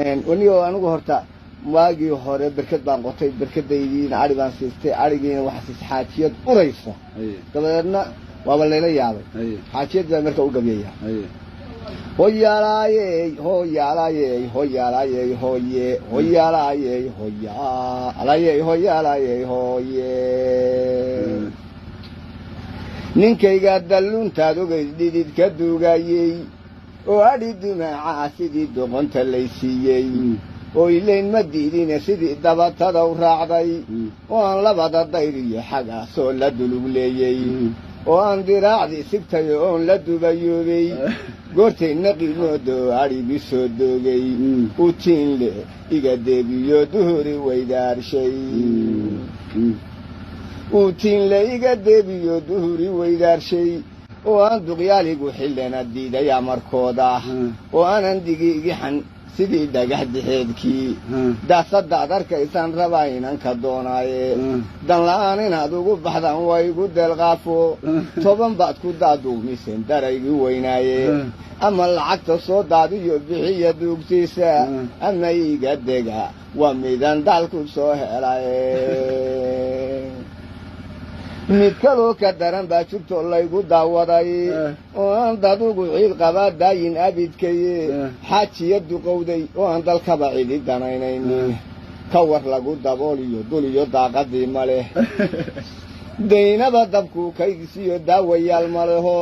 Wanigo anigu horta waagii hore berkad baan qotay, berkadaydiina ari baan siistay, arigiina waxaa siistay xaajiyad uraysa, dabadeedna waaba layla yaabay. Xaajiyad baa marka u gabyaya: hoyalaayey hoyalaayey hoyalaayey hoye hoyalaayey hoyalaayey hoyalaayey hoye, ninkayga dalluntaad ogeyd dhidid ka duugayey oo adhi dumaaca sidii doqonta lay siiyey oo ilayn ma diidine sidii dabatada u raacday oo aan labada dayr iyo xagaasoo la dulugleeyey oo aan diraacdii sigtay oon la dubayoobay, goortay naqiimoodo adhigii soo doogay, utiinle iga deebiyo duhuri weydaarshay, utiinle iga deebiyo duhuri weydaarshay, oo aan duqyaaligu xillana diiday amarkooda, oo aanan digi igixan sidii dhagax dixeedkii daasadaad arkaysaan rabaa inanka doonaaye, danla'aan inaad ugu baxdaan waa igu deelqaafo, 10 baad ku daaduumiseen daraygii weynaaye, ama lacagta soo daadiyo bixiya duugtiisa, ama iga dega waa midan daalku soo helaye. Mid kaloo ka daran baa jirto laygu daawaday oo aan dadugu ciil qabaa daayin abidkaye, xaajiya duqowday oo aan dalkaba cidi danaynaynin, ka war lagu dabooliyo dul iyo daaqadii ma leh, daynaba dabkuu kaydsiyo daawayaal ma leho,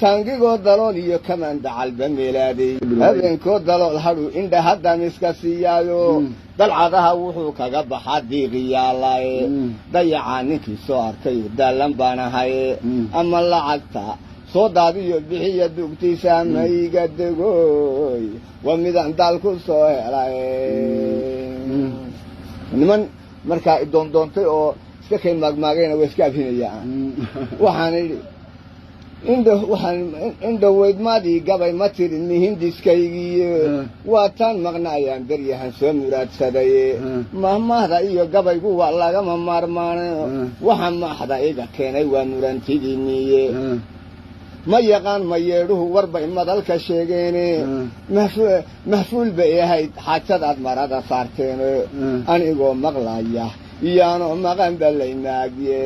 taangigoo dalool iyo kamaan dacalba meelaaday, habeenkoo dalool hadhuu indha haddamiska siiyaayo, dalcadaha wuxuu kaga baxaa diiqiyaalaye, dayacaa ninkii soo arkay daallan baan ahaye, ama lacagta soo daadiyo bixiya dugtiisa, ama iga degoy waa midaan daal ku soo helay. Niman markaa idoondoontay oo iska kay maagmaagayna waa iska abhinayaan. Waxaan idhi indhoweydmaadii gabay ma tirin mihindiskaygiiye, waa taan maqna ayaan beryahan soo muraadsadaye, mahmahda iyo gabaygu waa lagama maarmaane, waxa maaxda iga keenay waa murantidiiniye, ma yaqaan ma yeedhuhu warbay madalka sheegeene, mahfuul bay ahayd xaajadaad marada saarteene, anigoo maqlaya iyaanoo maqan ba laymaagye,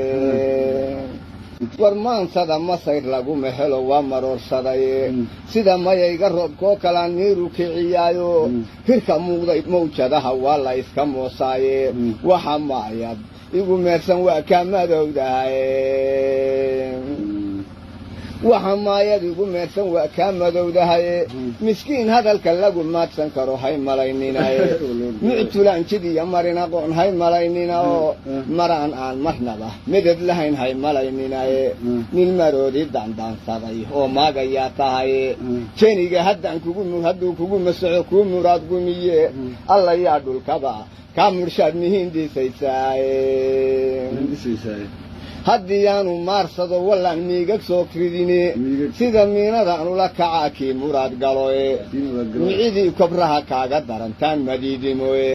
war maansada masayr laguma helo waa maroorsadaye, sida mayayga roobkoo kalaa niiru kiciyaayo, hirka muuqday mawjadaha waa la iska moosaaye, waxa maayad igu meersan waa kaa madowdahaye, waxa maayad igu meersan waa kaa madowdahaye, miskiin hadalka lagu maadsan karo hay malayninaye, muctulaan jid iyo marin aqoon hay malaynina, oo maraan aan marnaba midad lahayn hay malayninaye, nin maroodi daandaansaday oo maagayaa tahaye, jeniga haddaan kugu hadduu kugu masaxo kuu muraad gumiye, alla yaa dhulkaba kaa murshaad mihindisaysaaye, haddii aanu maarsado wallaan miigag soo ridine, sida miinadaan ula kacaa kii muraad galoe, micidii kobraha kaaga darantaan madiidimoe.